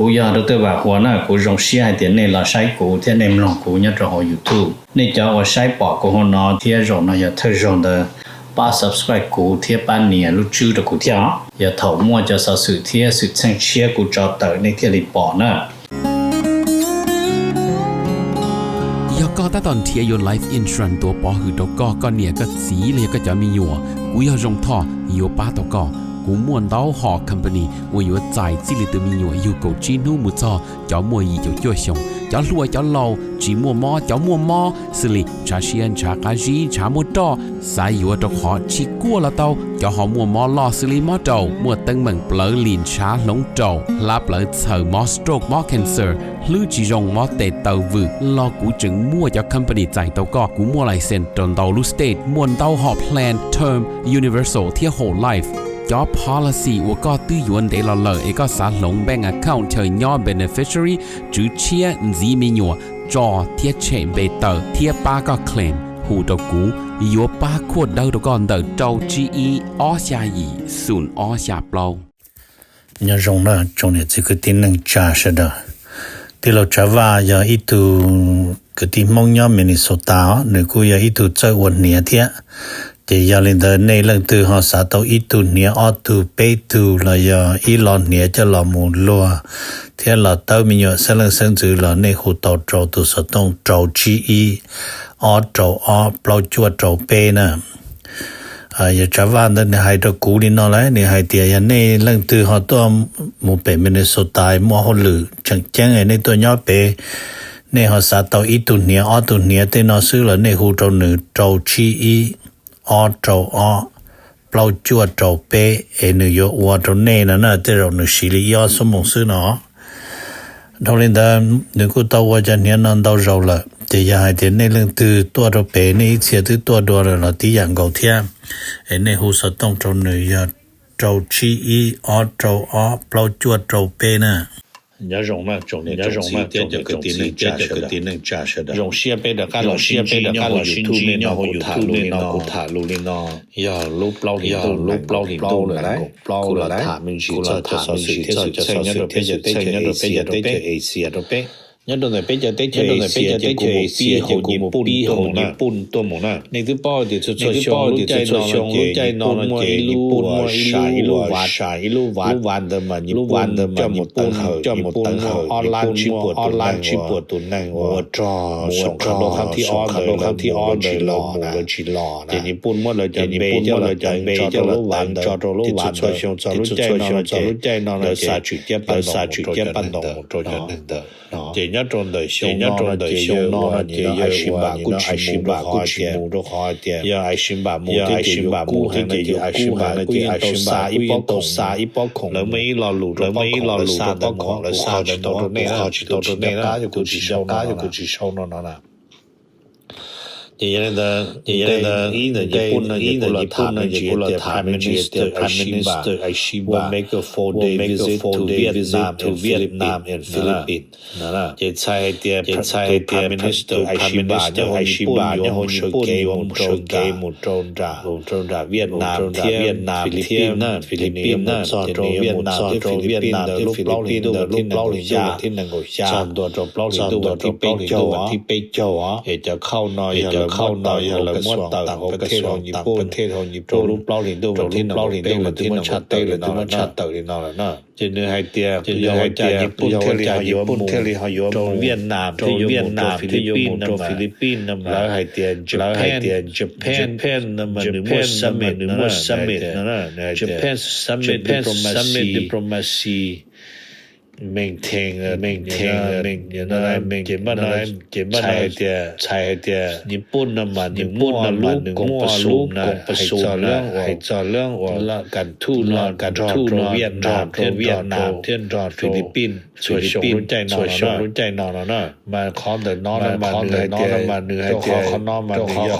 Kuv yog Dr. Vam Huas na, kuv zoo siab hais tias nej los saib kuv thiab nej mloog kuv nyob rau hauv YouTube. Nej cov uas saib pom kuv hauv no thiab zaum no yog thawj zaug ntawd, pab subscribe kuv thiab pab nias lub tswb rau kuv thiab os. Yog thaum muaj cov xov xwm thiab xwm txheej tshiab kuv tso tawm nej thiaj li pom na. Yog koj tab tom nrhiav yuav life insurance tuav pov hwm rau koj, koj niam koj txiv los yog koj cov me nyuam, kuv yog Zoo Thoj yuav pab tau koj. Kuv muaj ntau hom company uas yuav txais txij li tus me nyuam yug kaum tsib hnub mus txog cov muaj yim caum cuaj xyoos, cov hluas cov laus, tsis muaj mob cov muaj mob, xws li ntshav siab ntshav qab zib ntshav muaj roj, xav yuav rau qhov tsis kuaj los tau, cov ho muaj mob loj xws li mob raum, muaj teeb meem plawv lim ntshav hloov raum, hlab plawv txhaws, mob stroke mob cancer, hlwb tsis zoo mob tes taw vwm los kuv tseem muaj cov company txais tau koj. Kuv muaj license rau ntau lub state, muaj ntau hom plan term, universal thiab whole life. Cov policy uas koj twb yuav ntev los lawm es koj xav hloov bank account chaw nyob beneficiary, tswv tshiab, ntxiv me nyuam, tso thiab tshem npe tawm thiab pab koj claim, hu rau kuv, yuav pab khuaj dawb rau koj ntawm rau tsib ib ob xya yim xoom ob xya plaub. Nyob zoo na tsoom niam txiv kwv tij neej tsa sawv daws. Tij laug Tsav Vaj yog ib tug kwv tij Hmoob nyob Minnesota os, nws kuj yog ib tug txawj ua hniav thiab. Ces yog li ntawd nej leej twg ho xav tau ib tug hniav ob tug peb tug los yog ib lo hniav coj los mus luag thiab los tawb me nyuam xeeb leej xeeb ntxwv los nej hu tau rau tus xov tooj rau tsib ib ob rau ob plaub cuaj rau peb na. Yog Tsav Vaj ntawd nws hais rau kuv li no lawm, nws hais tias yog nej leej twg ho tuaj mus pem Minnesota muaj hauj lwm tseem ceeb nej tuaj nyob pem, nej ho xav tau ib tug hniav ob tug hniav tej no xwb los nej hu rau nws rau tsib ib ob rau ob plaub cuaj rau peb es nws yuav ua rau nej no na, tej zaum nws siv li ib ob xuab moos xwb no. Dhau li ntawd nws kuj tau ua cov hniav no ntau zaus lawm, ces yog hais tias nej leej twg tuaj rau pem nej ib txhia twb tuaj dua lawm los tib yam nkaus thiab, es nej hu xov tooj rau nws yog rau tsib ib ob rau ob plaub cuaj rau peb na. Nyob zoo na tsoom niam tsoom txiv thiab cov kwv tij neej tsa sawv daws. Zoo siab peb rov qab los sib ntsib nyob hauv YouTube no, kuv tham lus li no. Yog lub plaub hlis ntuj, lub plaub hlis ntuj lawm, kuv los tham me ntsis txog cov xov xwm thiab xwm txheej nyob rau peb cov teb chaws Asia rau peb. Nyob rau ntawm peb cov teb chaws Asia ces kuv mus pib hauv Nyij Pooj tuaj mus na. Nej twb paub tias txhua txhua xyoo lub caij no ces Nyij Pooj muaj ib lub, sa ib lub vav, lub vav ntawd mas Nyij Pooj coj mus teev hawm, Nyij Pooj muaj ob lab tsib puas tus neeg ua rog, mus ua rog thib ob ntawd lawv mus lawv tsis los na. Ces Nyij Pooj muab lawv cov npe coj los teev tso rau lub vav ntawd, ces txhua txhua xyoo txog lub caij no ces lawv xav tshwm ciab paj ntoos, lawv xav tshwm ciab paj ntoos mus rau cov neeg ntawd. Ces nyob rau ntawm xyoo no ces yawg ua, ces yawg ua Aishimbam kuj tsis mus rau qhov hais tias, yog Aishimbam mus thiab ces yuav kub heev, ces Aishimbam kuj yeej tau xa ib pob khoom, lawv muaj ib lo lus rau pob khoom, lawv xa pob khoom, lawv xa tsis tau rau nej, kuv tsis nco qab, kuv tsis sau no na. Ces yog li ntawd, ces yog li ntawd ib ntawm Nyij Pooj no ces kuj los tham me ntsis tias Prime Minister Aishimbam will make a four-day visit to Vietnam and Philippines. Ces txhais hais tias, ces txhais hais tias Prime Minister Aishimbam nyob hauv Nyij Pooj yuav mus sawv kev mus rau nram, mus rau nram Vietnam thiab Philippines na, Philippines na, txog rau Vietnam thiab Philippines ntawd lub plaub hlis ntuj vas thib nees nkaum xya, txog ntua rau plaub hlis ntuj vas thib peb caug, es cov khauj no yog lawv muab tawm hauv kas xuam tam pab thej hauv Nyij Pooj rau lub plaub hlis ntuj vas thib nees nkaum peb lawm, twb muab tshaj tawm li no lawm na. Ces nws hais tias, ces yog hais tias Nyij Pooj thiaj li ho yuav mus rau Vietnam thiab yuav mus rau Philippines no mas, lawv hais tias, lawv hais tias Japan no mas nws muaj summit, nws muaj summit no, Japan summit diplomacy maintain, maintain, ces npaj no, ces npaj no hais tias, txhais hais tias Nyij Pooj no mas nws muaj lub koom pas xum na, hais txog leej uas, hais txog leej uas kam thuj no, kam thuj no nrog rau Vietnam thiab nrog rau Philippines txhua xyoo lub caij no, txhua xyoo lub caij no no na. Mas qhov ntawm no mas nws hais tias, mas nws hais tias, qhov no mas nws yog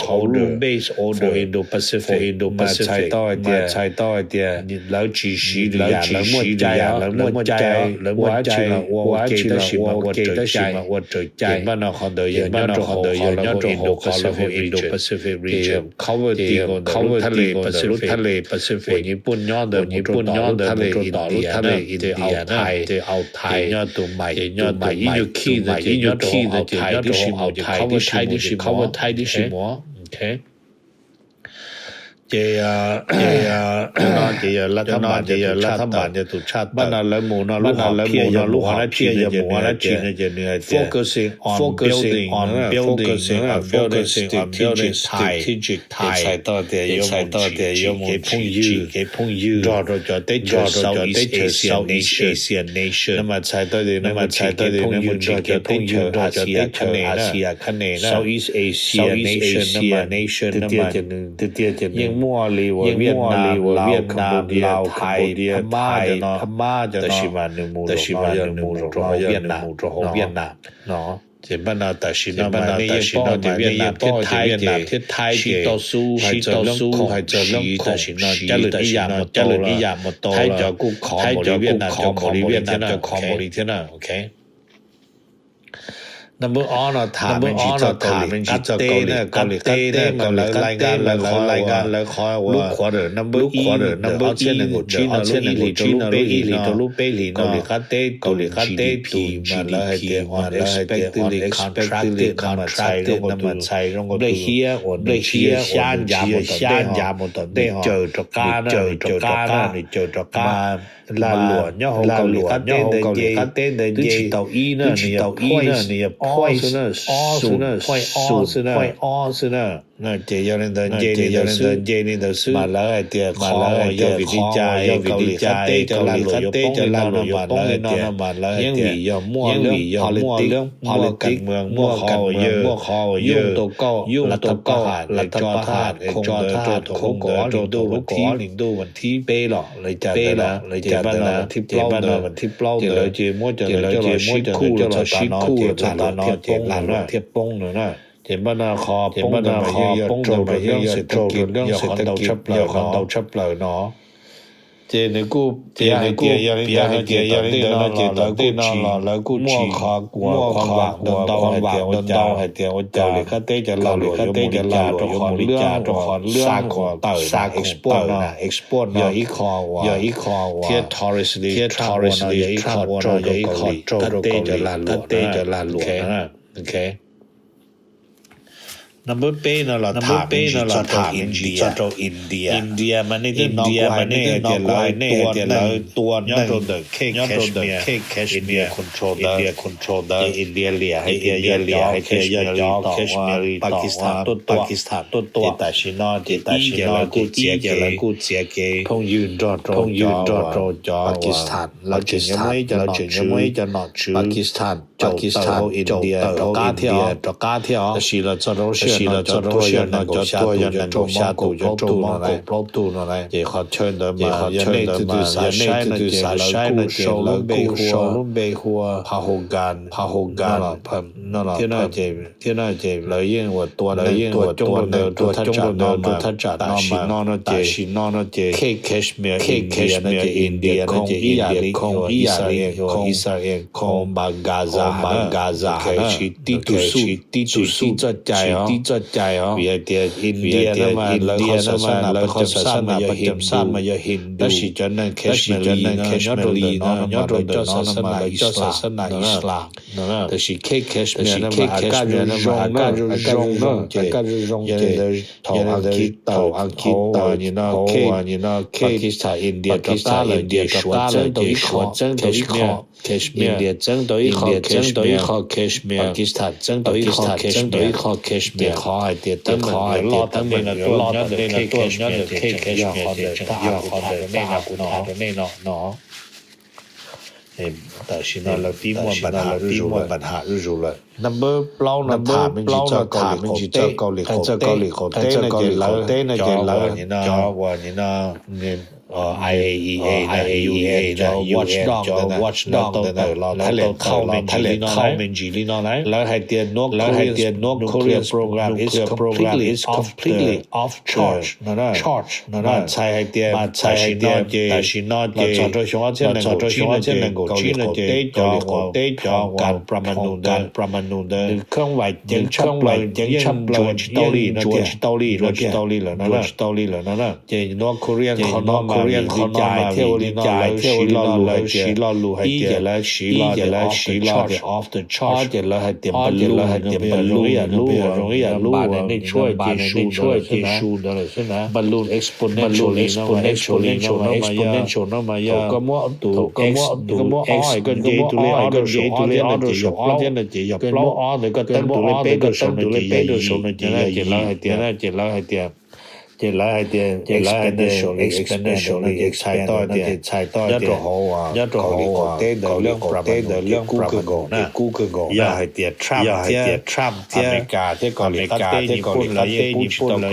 qhov lub base order for Indo-Pacific, mas txhais tau hais tias, txhais tau hais tias lawv tsis siv lwm yam, lawv muaj cai, lawv muaj muaj cai, lawv muaj cai los ua ua ke tab sis mas ua raws cai. Ces npaj no qhov ntawd yog nyob rau hauv qhov lawv hu Indo-Pacific region. Ces cover ti nkaus ntawm lub thaj le Pacific, uas nyij puj nyob ntawd mus rau tom lub thaj le India na, ces Au Thai, ces nyob tus Maim, tus Maim ib nyuag khij ntawd ces nyob rau Au Thai tib si mus, ces cover Thaib tib si mus. Ces no ces yog Lav Thab Npas, ces yog Lav Thab Npas tus tshaj tawm. Npaj no lawv mus no lub hom phiaj yog mus ua dab tsi no ces nws hais tias focusing on building, focusing on building strategic ties. Txhais tau tias yuav mus tsim kev phooj ywg nrog rau cov teb chaws Southeast Asia nation. No mas txhais tau tias nws mus tsim kev phooj ywg nrog cov teb chaws Asia khab ne na, Southeast Asia nation, tiag tiag ces nws yeej muaj li uas Vietnam, Laos, Cambodia, Thaib, Phab Mab cov no, tab sis mas nws mus zaum no yog nws mus rau hauv Vietnam no. Ces npaj no tam sim no mas nej yeej paub tias Vietnam thiab Thaib ces sib tau xub, hais txog lub khoom, hais txog lub khoom tam sim no cab lwm ib yam mus tau lawm. Thaib cov kuj khov npaum li Vietnam cov khov npaum li thiab na. Number ob no tham me ntsis txog Kaus Lim Qab Teb na, Kaus Lim Qab Teb mas lawv laiv nqa lawv qhov, lub quarter number ib, ob txhiab nees nkaum tsib no lub ib hlis rau lub peb hlis no, Kaus Lim Qab Teb, Kaus Lim Qab Teb tus G D P mas lawv hais tias unexpectedly contracted no mas txhais zoo nkaus tus nplej hiab uas nplej hiab xyab ncav mus tom ntej, ncav mus tom ntej, caws rov qab na, caws rov qab, nws caws rov qab. Lag luam nyob hauv Kaus Lim Qab Teb ntawd nce, twb tsis tau ib na, nws yog poison, ob xwb na, xum poison ob xwb na. Ces yog li ntawd nce li ntawd xwb, nce li ntawd xwb mas lawv hais tias qhov uas yog vim li cas Kaus Lim Qab Teb cov lag luam yuav poob li no no mas lawv hais tias yeej vim yog muaj leej politics, muaj politics, muaj qhov uas yawg, muaj qhov uas yawg Yuj tau kauj, Yuj tau kauj, Lav Thab Pab, Lav Thab Pab khoom ntawd rau thaum kaum ob hlis ntuj vas thib peb los li cas ntawd, ces npaj no vas thib plaub ntawd, ces lawv ces muab cov ntawd coj los sib khuj los txog tav no ces lag luam thiaj poob no na. Ces npaj no qhov poob ntawd mas yeej yog raug rau lub xev thab kis, yog qhov ntau tshaj plaws no. Ces nws kuj piav hais tias yog li ntawd no ces tom ntej no los lawv kuj tsis muaj qhov, muaj qhov vam ntau ntau hais tias ua cas Kaus Lim Qab Teb cov lag luam yuav mus li cas rau qhov lwab uas tawm, xa khoom tawm na, export no yog ib qho uas, yog ib qho uas, thiab tourist li, thiab tourist li, yog ib qho raug rau Kaus Lim Qab Teb cov lag luam, Qab Teb cov lag luam na. Number peb no los tham me ntsis txog rau India. India mas nej twb hnov kuv hais nej hais tias lawv tua neeg nyob rau ntawm Kashmir, India control ntawd, ces India liam hais tias yog cov Kashmir li tom, Pakistan tuaj tua, Pakistan tuaj tua. Ces tam sim no ces ib ces lawv kuj txiav kev, phooj ywg nrog rau, phooj ywg nrog rau cov Pakistan, lawv tseem yuav muaj ib cov nom tswv, Pakistan caum tawm hauv India rov qab thiab, rov qab thiab os. Tab sis los txog rau sij hawm no cov tuag yog nees nkaum xya tus, cov raug mob kaum plaub tug no lauj. Ces qhov chaw ntawd mas yog nej tus tus xav saib no ces lawv kuj sau lub npe hu ua Pahalgam, Pahalgam no los thiab no ces, thiab no ces lawv yeej ua tua neeg, tua coob rau ntawd, tua coob rau ntawd, tus thaj tsam no mas tam sim no no ces Cape Kashmir, Cape Kashmir India no ces India khoom ib yam li, khoom ib yam li, khoom Israel khoom npam Gaza, npam Gaza na. Tib tug xub, tib tug xub txoj cai os, tib txoj cai os. Vim hais tias India no mas lawv qhov xav xab mas, lawv qhov xav xab mas yog Hindu, tab sis cov neeg Kashmir, cov neeg Kashmir no nyob rau ntawm no mas lawv coj xav xab mas Islam. Tab sis Cape Kashmir no mas a kaj zoo zoo na, a kaj zoo zoo ces yog li ntawd thaum Ankit, thaum Ankit tau nim no Pakistan, India rov qab lawm ces Suav txeeb tau ib qho Kashmir, India txeeb tau ib qho Kashmir, Pakistan txeeb tau ib qho Kashmir, ces qhov hais tias teeb meem yuav loj tom ntej no tuaj nyob ntawm Cape Kashmir ces tseem yog qhov ntawm tab kuv tham rau nej no no. Tam sim no lawv pib muaj npam ham zuj zus lawm. Number plaub no tham me ntsis txog Kaus Lim Qaum Teb, txog Kaus Lim Qaum Teb no ces lawv, teb no ces lawv cov uas nim no I A E A, I A E A, cov watchdog, cov watchdog ntawd lawv tau tawm los tham lem qhau me ntsis li no na. Lawv hais tias North Korea's nuclear program is completely off charge no na. Mas txhais hais tias, mas txhais hais tias tam sim no ces los txog rau xyoo ob txhiab nees nkaum tsib no ces Kaus Lim qaum teb, Kaus Lim qaum teb cov kas Prabhanu ntawd, nws kheej vais ceev tshaj plaws, yeej ntsuas tsis tau li no, ntsuas tsis tau li lawm no, ntsuas tsis tau li lawm no na. Ces North Korea qhov no mas thiaj ua li no, lawv siv lo lus hais tias, ib ces lawv siv lo tias off the charge, ob ces lawv hais tias balloon, balloon, nej tshuab ces su ntawd lawm xwb na. Balloon exponentially no, exponential no mas yog tus koj muab, tus koj muab ob, koj nce tus lej ob rau saum ob thiab no ces yog plaub, koj muab ob ntawd koj teeb tus lej peb rau saum no ces yog yim no ces lawv hais tias, ces lawv hais tias, ces lawv hais tias exponentially, exponentially no ces txhais tau tias nyob rau hauv, nyob rau hauv qaum teb ntawd, Kaus Lim qaum teb ntawd yeej kub kawg nkaus na, kub kawg nkaus. Yog hais tias Trump thiab, Trump thiab Amelikas thiab Kaus Lim qab teb, Nyij Pooj lawv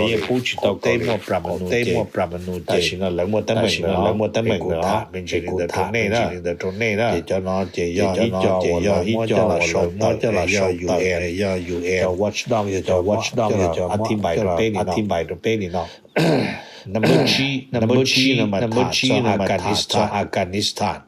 yeej pub tsis tau, qaum teb muaj Prabhanu, qaum teb muaj Prabhanu ces tam sim no lawv muaj teeb meem, lawv muaj teeb meem ntawd, me ntsis li ntawd rau nej na, li ntawd rau nej na. Ces cov no ces yog ib co uas lawv muab coj los sau tawm, yog U N, yog U N, cov watchdog, yog cov watchdog, yog cov muab thib npais rau peb li no. Number tsib, number tsib no mas tham txog Afghanistan.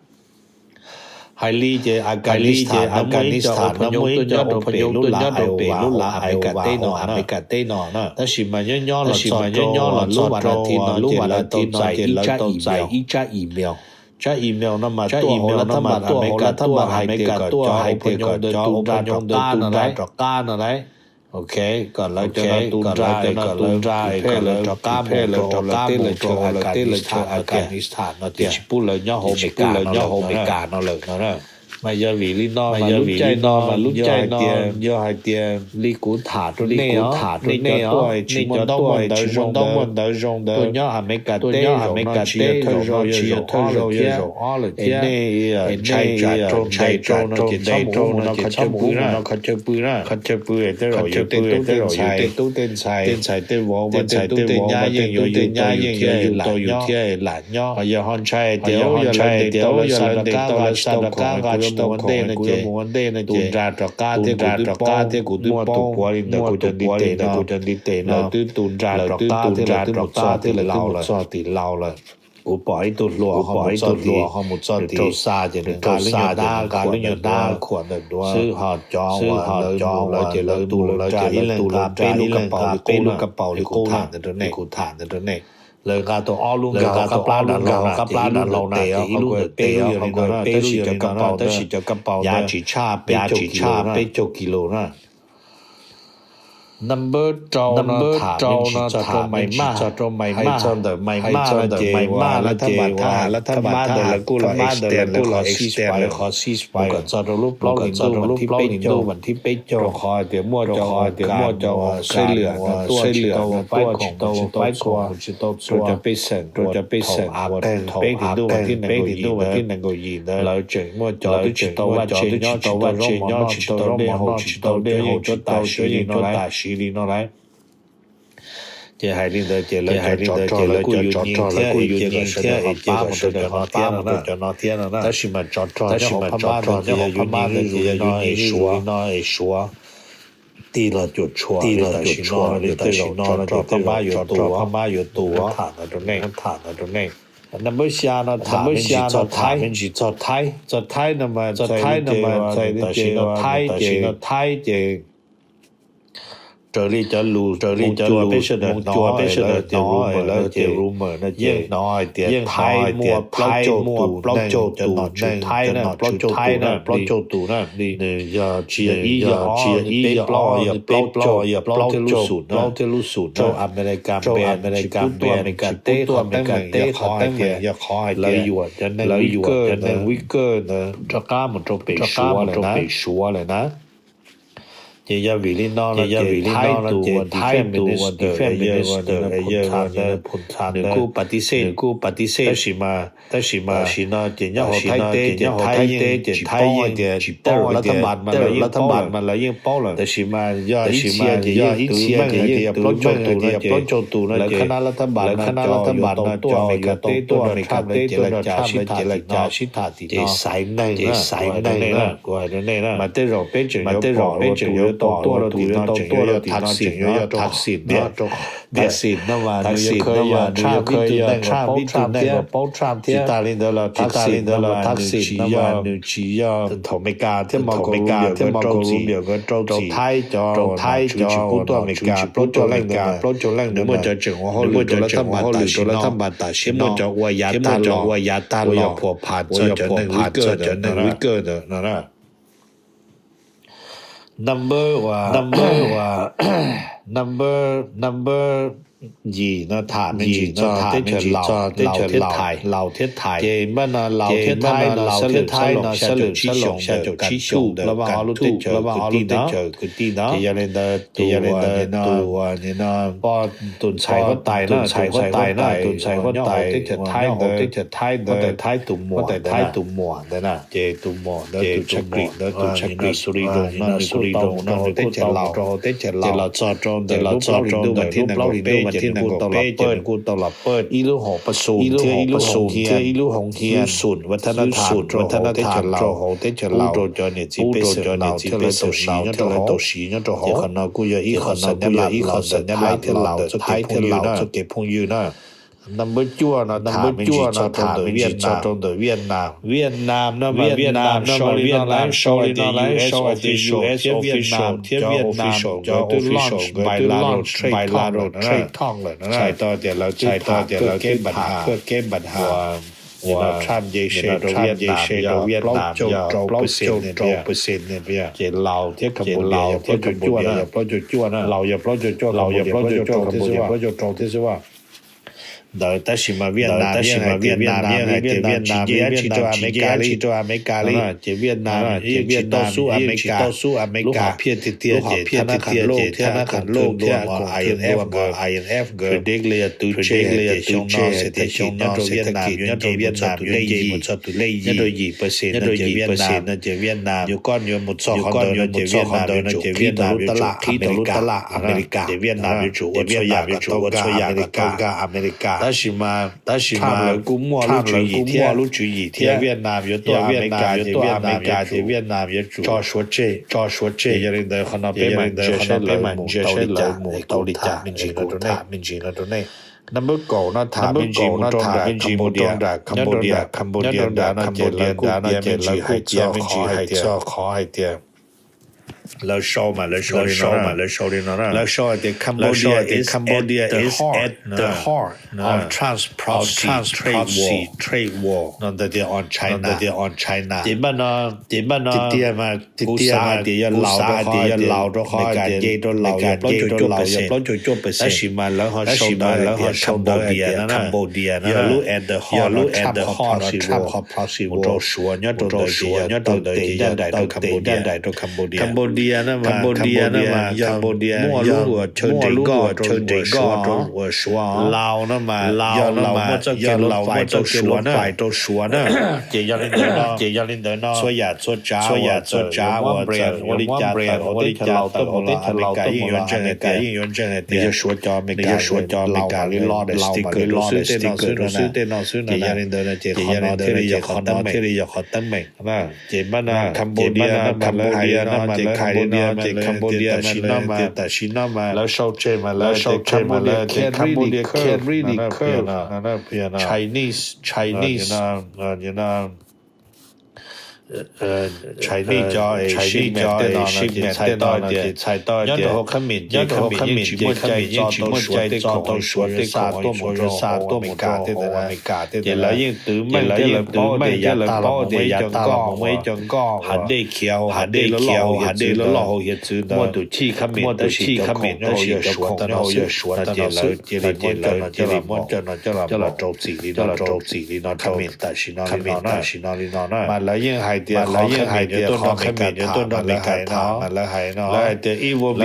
Hais li ces Afghanistan no muaj ib co uas pheej nyob rau pem lub lav Iowa, Amelikas teb no, Amelikas teb no na. Tab sis mas nyob nyob los txog, nyob nyob los txog rau lub vas das thiv no ces lawv tau txais ib tsab email. Tsab email no mas tuaj hauv lav thab npas, Amelikas tuaj, Amelikas tuaj hais tias kom cov uas pheej nyob ntawd tu nra rov qab no lauj. Ok, kom lawv cov no tu nra, kom lawv tu nra, kom lawv rov qab mus rau lawv teb lawv chaw Afghanistan no tias tsis pub lawv nyob hauv Amelikas no lawm no. Mas yog vim li no, mas yog vim li no mas lub caij no yog hais tias li kuv tham rau nej, nej cov tuaj tsis muaj ntaub muaj ntawv zoo ntawd, tuaj nyob Amelikas teb, Amelikas teb zaum no tsis yog thawj zaug, yog zaum ob lawm thiab. Nej ntshai tsam raug ntes rau no ces txhob mus ua no, qhov chaw pw na, qhov chaw pw na, qhov chaw pw tej zaum yus tej tub tej ntxhais, tej ntxhais tej vauv, tej tub tej nyab yeej yuav yug tau yus thiab lam nyob. Ho yog ho ntshai tias, yog ho ntshai tias lawv xa rov qab nqa tsis tau khoom, kuv yuav mus ua ntej no ces tu nra rov qab thiab, kuv twb paub, thiab kuv twb paub tus puav li ntawd, kuv cov ntiv tes no, kuv cov ntiv tes no, lawv twb tu nra rov qab thiab, lawv twb mus txog tim laus lawm. Kuv pom ib tug hluas, kuv pom ib tug hluas ho mus txog tim, rau xa ces nws nqa lub nyuag dab, nqa lub nyuag dab khuam ntawm duav xwb, ho cov, xwb ho cov lawv ces lawv tu lawv nra, ib leeg nqa peb lub kas paus li qub na, kuv tham ntawd rau nej. Lawv nqa tau ob lub nkag hauv qab plab nram hlau na, ces ib lub ntawm peb lub yog li no na, tab sis cov kas paus, tab sis cov kas paus yav tsis tshaj peb caug kis lus na. Number rau no tham me ntsis txog rau Myanmar, hais txog ntawm Myanmar no ces Myanmar ntawd lawv kuj los extend, lawv kuj los extend lawv qhov ceasefire kom txog rau lub plaub hlis ntuj vas thib peb caug, rau qhov hais tias muaj cov, hais tias muaj cov uas xeb lwam no tuaj tsis tau faib khoom, tsis tau txhua, rau cov pej xeem, rau cov pej xeem uas thaum peb hlis ntuj vas thib nees nkaum yim ntawd, lawv tseem muaj cov twb tsis tau vaj tse nyob, tsis tau zaub mov noj, tsis tau dej haus, tsis tau dej haus, tsis tau cov yeej cuab tam sim li no lawm. Ces hais li ntawd ces lawv cov tsov rog lawv kuj yuav nyeem thiab, lawv kuj yuav nyeem thiab es cia kom sawv daws ho pab mus rau cov no thiab no na. Tab sis mas tsov rog, tab sis mas tsov rog nyob hauv Phab Mab ntawd ces yog yuav nyeem Suav, no es Suav tig los cuam tshuam, tig los cuam tshuam li tam sim no no ces tej zaum tsov rog Phab Mab yuav tu, Phab Mab yuav tu. Tham ntawd rau nej, tham ntawd rau nej. Number xya no tham me ntsis txog Thaib, me ntsis txog Thaib. Txog Thaib no mas, txog Thaib no mas tam sim no Thaib ces, tam sim no Thaib ces raws li cov lus, raws li cov lus peb sawv daws hnov, peb sawv daws hnov, lawv tias rumor no ces yeej hnov hais tias Thaib muaj plaub caug tus neeg, cov nom tswv Thaib na, plaub caug tus na, plaub caug tus na. Nws yog tsis yog ib, yog tsis yog ib, yog ob, yog peb plaub, yog plaub thiab lub xum, plaub thiab lub xum rau Amelikas, rau Amelikas, Amelikas teb, Amelikas teb qhov teeb meem yog qhov hais tias lawv yuam cov neeg Uyghur ntawd rov qab mus rau pem Suav lawm na. Ces yog vim li no, ces yog vim li no ces Thaib tus ua defense minister, yawg Phum Tha ntawd, nws kuj patisej, nws kuj patisej, tab sis mas, tab sis mas tam sim no ces nyob hauv Thaib teb ces Thaib yeej tsis paub tias, tej zaum lawv thab npas mas lawv yeej paub lawm, tab sis mas yog ib txhia ces yeej tus meej hais tias yog plaub caug tus no ces lawv khab nab lawv thab npas no cov yuav tau tuaj Amelikas teb tuaj Amelikas teb tuaj nrog Trump lawv cev laj cas sib tham tim no, ces xaiv neeg, ces xaiv neeg na, kuv hais rau nej na. Mas tej zaum peb tseem, mas tej zaum peb tseem yuav tau tuaj rau tim no, tseem yuav yog Thaksin no, Thaksin no mas nws yuav khaws yog Trump ib tug neeg uas paub Trump thiab. Tsis tas li ntawd los, tsis tas li ntawd los Thaksin no mas nws tsis yog thaum Amelikas thiab Marco Rubio nkawd rau txim rau Thaib cov, rau Thaib cov tsis pub tuaj Amelikas plaub caug leej, plaub caug leej, nws muaj cov tseem ua hauj lwm rau lawv, tseem ua hauj lwm rau lawv thab npas tam sim no, thiab muaj cov ua yav tag los, ua yav tag los, uas yog phom phas txog cov neeg Uyghur ntawd no na. Number, number, number yim no tham me ntsis txog teb chaws Laus thiab Thaib. Ces npaj no Laus thiab Thaib no, Laus thiab Thaib no xya caum tsib xyoo, xya caum tsib xyoo ntawd, lawv mas ob lub teb chaws kwv tij no. Ces yog li ntawd, ces yog li ntawd tus, tus ntxhais huab tais na, tus ntxhais huab tais, tus ntxhais huab tais teb chaws Thaib ntawd, teb chaws Thaib ntawd, Thaib tus muam, Thaib tus muam ntawd na. Ces tus muam ntawd, tus Chakri ntawd, tus Chakri Suri Rung no, Suri Rung no nws kuj tau mus rau hauv teb chaws Laus, ces los txog rau ntawm lub plaub hlis ntuj mas thiaj nees nkaum peb, ces nws kuj tau los pawj ib lub hoo pas xum thiab ib lub hoo hia, lub xum vaj thab nab tham rau hauv teb chaws Laus, pub rau cov niam txiv pej xeem Laus thiab lawv tau siv nyob rau hauv. Ces qhov no kuj yog ib qho xav nyab laj, ib qho xav nyab laj thiab Laus ntawm Thaib thiab Laus txoj kev phooj ywg na. Number cuaj no, number cuaj no tham me ntsis txog rau ntawm Vietnam. Vietnam no mas Vietnam no mas Vietnam sau li no, sau tias U S official thiab Vietnam, thiab Vietnam cov official nkawd twb launch bilateral trade talk lawm na. Txhais tau tias lawv twb tham kawg kev npa ha, kawg kev npa ha uas Trump nce se rau Vietnam yog plaub caug rau percent, ces Laus thiab Cambodia yog plaub caug cuaj, Laus yog plaub caug cuaj, Cambodia plaub caug rau thiab xwb ntawd. Tab sis mas Vietnam, tab sis mas Vietnam yeej hais tias Vietnam yeej tsis nrhiav dab tsi rau Amelikas li, ces Vietnam yeej tsis tau xub Amelikas. Lub hom phiaj tiag tiag ces thab nab qhas loj thiab IMF nkawd, IMF nkawd predict li yog twv tseg hais tias xyoo no xes thab kis nyob rau Vietnam yuav nce mus txog tus lej yim, nyob rau yim percent no ces Vietnam, yuav koj yuav mus txog qhov ntawd no ces Vietnam yuav tsum qhib tau lub tab laj Amelikas, Amelikas, ces Vietnam yuav tsum ua txhua yam kom tau nkag Amelikas, Amelikas. Tab sis mas, tab sis mas lawv kuj muaj lub tswv yim thiab, lub tswv yim thiab Vietnam yuav tuaj Amelikas ces Vietnam yuav tsum tso suav tseg, tso suav tseg. Yog li ntawd qhov no peb mam ntsia saib lawv mus tau li cas, me ntsis kuv tham me ntsis no rau nej. Number kaum no tham me ntsis mus rau nram Cambodia, nyob rau nram Cambodia no ces lawv kuj tias me ntsis hais txog qhov hais tias lawv sau mas lawv sau li no, lawv sau li no, lawv sau hais tias Cambodia is at the heart of trans-proxy trade war, no ntawd tias on China, ntawd tias on China. Ces npaj no, ces npaj no tiag tiag mas, kuv xav hais tias yog Laus, hais tias yog Laus rau qhov Amelikas nce rau Laus yog plaub caug cuaj percent, tab sis mas lawv ho sau ntawv, lawv ho sau ntawv hais tias Cambodia no, yog lub at the heart, lub at the heart of trans-proxy war, mus rau Suav, nyob rau ntawd ces yog tau tes ncaj nraim rau Cambodia. Cambodia no mas, Cambodia no mas yog muaj lub ua chaw nres nkoj rau Suav, Laus no mas, Laus no mas muaj txoj kev lub fais rau Suav na. Ces yog li ntawd no, ces yog li ntawd no txhua yam txhua tsav, txhua yam txhua tsav ua li cas tawm, ua li cas tawm mus los Amelikas yeej yuav ntseeg hais tias, yeej yuav ntseeg hais tias yog Suav cov, Amelikas, yog Suav cov, Amelikas li los, Amelikas li los sticker rau xwb tej no xwb, rau xwb tej no xwb na. Ces yog li ntawd no ces qhov no thiaj li yog qhov teeb meem, thiaj li yog qhov teeb meem. Ces npaj no Cambodia no mas lawv hais li no, ces Cambodia mas lawv tias tam sim no mas, tam sim no mas lawv sau tseg mas lawv sau tseg mas lawv tias Cambodia can really curve Chinese, Chinese, Chinese cov, Chinese cov tej no ces txhais tau tias, txhais tau nyob rau hauv khab mis, nyob rau hauv khab mis ces khab mis yeej tsis muaj cai txo tau Suav tej khoom, Suav xa tuaj mus rau hauv Amelikas tej ntawd na. Ces lawv yeej twv meej thiab lawv paub tias yav tag los muaj ib co nkoj, hav dej khiav, hav dej khiav, hav dej loj loj hauv hiav txwv ntawd, muaj tus chij khab mis, muaj tus chij khab mis, tab sis cov khoom nyob hauv yog Suav ntawd no xwb. Ces lawv cia li muab cov no coj los, coj los rau txim li no, rau txim li no rau khab mis tam sim no li no na. Mas lawv yeej hais tias lawv yeej hais tias qhov Amelikas tham mas lawv hais no, lawv hais tias it will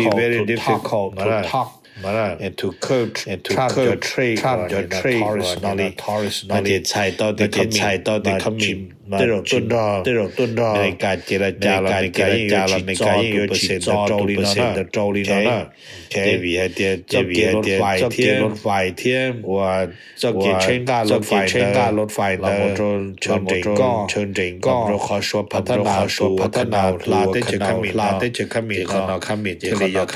be very difficult to talk and to curb Trump the trade, no li, no ces txhais tau tias, ces txhais tau tias comment tej zaum tuaj nrog, tej zaum tuaj nrog Amelikas ces la cas los Amelikas yeej yuav tsis txo tus percent ntawd rau li no na. Ces vim hais tias, ces vim hais tias txoj kev load file thiab uas txoj kev tsheb nqaj, txoj kev tsheb nqaj load file ntawd los mus rau chaw nres nkoj, chaw nres nkoj, rau qhov suav phav thab nas, qhov suav phav thab nas hla teb chaws khab mis, hla teb chaws khab mis, ces qhov no khab mis thiaj li yog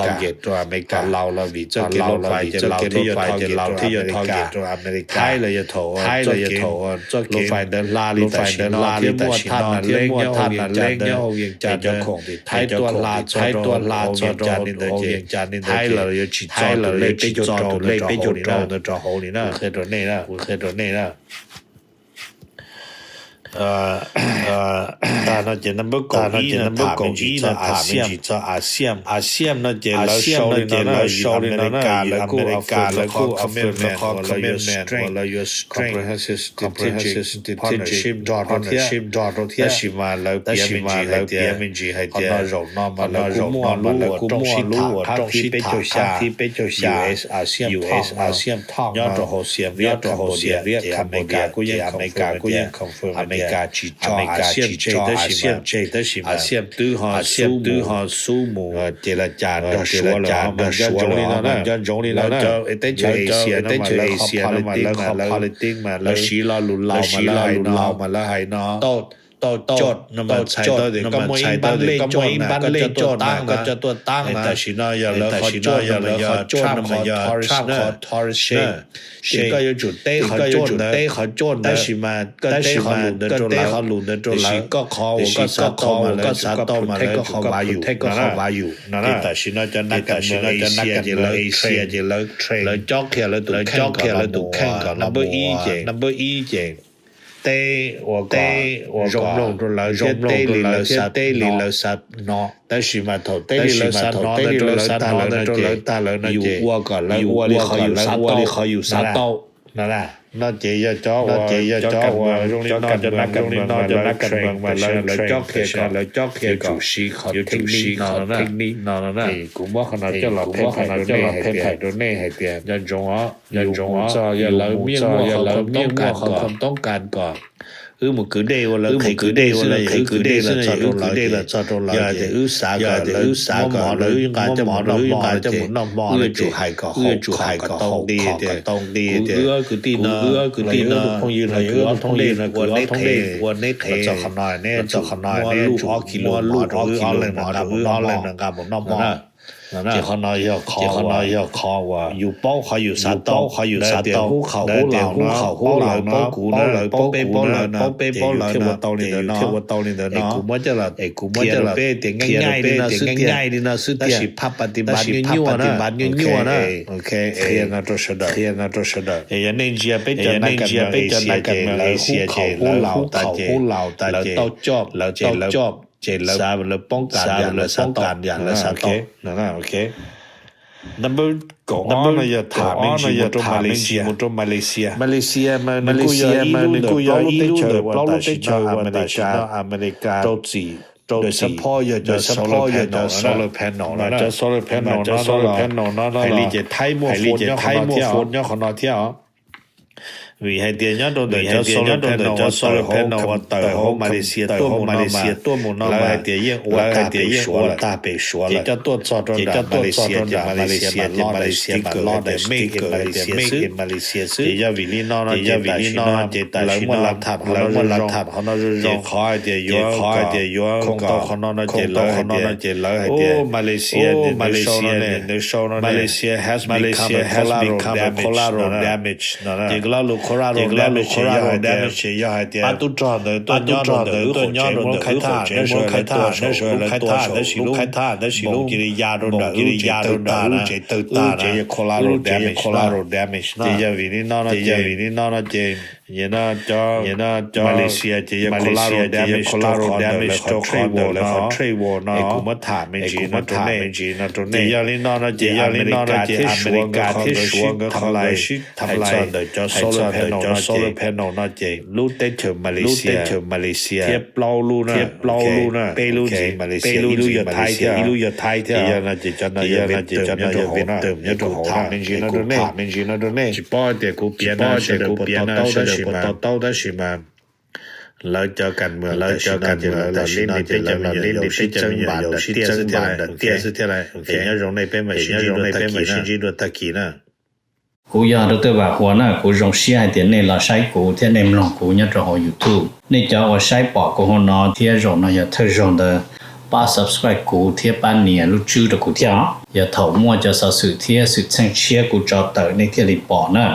target rau Amelikas. Laus los vim txoj kev load file ces laus thiaj yog target rau Amelikas. Thaib los yog thaum, thaib los yog thaum txoj kev load file ntawd hla li tam sim no thiab muaj thaj nas leeb nyob hauv Vias Cas ntawd, cov khoom tim Thaib tuaj hla txog rau hauv Vias Cas li ntawd ces Thaib los yuav tsis txo tus lej peb caug rau ntawd rau hauv li na. Kuv qhia rau nej na, kuv qhia rau nej na. Tag no ces number kaum ib no tham me ntsis txog ASEAN. ASEAN no ces lawv sau li no na, Amelikas lawv kuj offer lawv qhov commitment uas lawv yuav strengthen comprehensive strategic partnership nrog rau thiab. Tab sis mas lawv piav me ntsis hais tias qhov no zaum no mas lawv kuj muaj lub uas rooj sib tham qab thib peb caug xya, US ASEAN talk nyob rau hauv Siem Reap, Cambodia, ces Amelikas kuj yeej confirm, Amelikas tsis tso ASEAN tseg, tab sis mas ASEAN twb ho xub mus, ces la cas nrog Suav lawm, nco ntsoov li no na, nco ntsoov li no na. Teb chaws Asia no mas lawv qhov politics mas lawv siv lo lus Laus mas lawv hais no, tau coj no mas txhais tau tias koj muaj ib npab lej coj na, koj coj tuaj taab, koj coj tuaj taab na. Tam sim no yog lawv qhov coj no mas yog Trump qhov tourist na. Ces koj yuav tsum teb qhov coj ntawd, tab sis mas koj teb qhov lus ntawd rau lawv, tiam sis koj qhov uas koj xav tau mas lawv yuav tsum koj protect koj qhov value no. Ces tam sim no cov nas kas mus Asia ces lawv trade, lawv cob qhia lawv tus kheej kom los mus, number ib ces teb ua kom zoo mloog rau lawv thiab teb li lawv xav hnov. Tab sis mas thaum teb li lawv xav hnov ntawd rau lawv tag lawm no ces yus ua kom lawv ua li qhov yus xav tau no. No ces yog cov, no ces yog cov uas zoo li no, cov nas kas mus mas lawv cob qhia, lawv cob qhia kom yuav tsum siv qhov technique no no na. Kuv muab qhov no coj los pheej hais rau nej hais tias nco ntsoov os, nco ntsoov os, yog lawv miaj muaj qhov khoom toob kas kom wb mus kwv dej ua lawv qhev kwv dej xwb, lawv qhev kwv dej xwb no ces wb kwv dej los txog rau lawv ces wb xav kom lawv xav kom lawv nqa coj mus noj hmo ces wb yuav tsum hais kom haum, kom tau nqi tias kuv wb kwv tij no, wb kwv tij no, phooj ywg no, wb ob thooj dej no, kuv ob thooj dej ua neb qhev, txog qhov no neb txog qhov no neb muab lub ob kis lus mov rau wb ob leeg no nqa mus noj hmo. Ces qhov no yog qhov, qhov no yog qhov uas yus paub qhov yus xav tau, qhov yus xav tau, hub qhov hub laus no, paub lawv paub kuv, paub lawv paub peb paub lawv no, paub peb paub lawv no, thiaj ua tau li ntawd no, thiaj ua tau li ntawd no. Es kuv muab coj los, es kuv muab coj los qhia rau peb tias nyaj li no xwb tiag, nyaj li no xwb tiag, tab sis phaj pas tis npav nyuaj nyuaj na, nyuaj nyuaj na. Qhia no rau sawv daws, qhia no rau sawv daws. Es yog nej ntsia peb cov, nej ntsia peb cov nas kas mus Asia ces lawv hub qhov hub laus tas ces lawv tau coj, lawv ces lawv, ces lawv xav lawv poob kas yam lawv xav tau, yam lawv xav tau. Number kaum ob no yog tham me ntsis mus rau Malaysia, mus rau Malaysia. Malaysia mas nws kuj yog ib lub ntawm plaub lub teb chaws uas tam sim no Amelikas rau txim, rau txim, yog cov solar panel, solar panel no, cov solar panel no, solar panel no hais li ces Thaib muaj, hais li ces Thaib muaj phone nyob qhov no thiab os. Vim hais tias nyob rau ntawm cov solar panel uas tawm hauv, tawm hauv Malaysia tuaj mus no mas lawv hais tias yeej ua tag pem Suav lawm, ces coj tuaj txog rau nram Malaysia ces Malaysia mas lob daim sticker hais tias made in Malaysia xwb. Ces yog vim li no no ces tam sim no ces tam sim no lawv muaj lav tham qhov no zoo zoo, ces qhov hais tias yuav, qhov hais tias yuav khoom tau qhov no no ces lawv hais tias, ces lawv hais tias Malaysia, Malaysia nws sau no, Malaysia has become a collateral damage no. Ces lo lus collateral damage ces yog hais tias pab tub rog ntawd tuaj nyob rau ntawm wb qhov tsev, muab khaib thaj, neb sawv daws tuaj saum lub khaib thaj, tab sis lub khaib thaj, tab sis lub cia li ya rau nram wb tsev tawg tag, wb tsev yog collateral damage, collateral damage no. Ces yog vim li no no, ces yog vim li no no ces Malaysia ces yog collateral damage rau qhov ntawm lawv qhov trade war no, es kuv muab tham me ntsis no rau nej. Ces yog li no no ces Amelikas thiab Suav nkawd qhov nkawd sib tham lais hais txog ntawm cov solar panel no ces lub teb chaws Malaysia thiab plaub lub na, plaub lub na, peb lub ntxiv Malaysia, ib lub yog Thaib thiab, ib lub yog Thaib thiab. Ces yog no ces cov no yog Vietnam nyob rau hauv na, me ntsis no rau nej, me ntsis no rau nej. Tsis paub tias kuv piav no sawv daws puas to taub, tab sis mas lawv cov kas mus, lawv cov kas mus lawv los li no ces lawv los li no ces lawv sib txeeb npam ntawm tiaj xwb thiab lauj. Ces nyob zoo nej peb mam sib ntsib dua tag kis na. Kuv yog Dr. Vam Huas na, kuv zoo siab hais tias nej los saib kuv thiab nej mloog kuv nyob rau hauv YouTube. Nej cov uas saib pom kuv hauv no thiab zaum no yog thawj zaug ntawd, pab subscribe kuv thiab pab nias lub tswb rau kuv thiab os. Yog thaum muaj cov xov xwm thiab xwm txheej tshiab kuv tso tawm nej thiaj li pom na.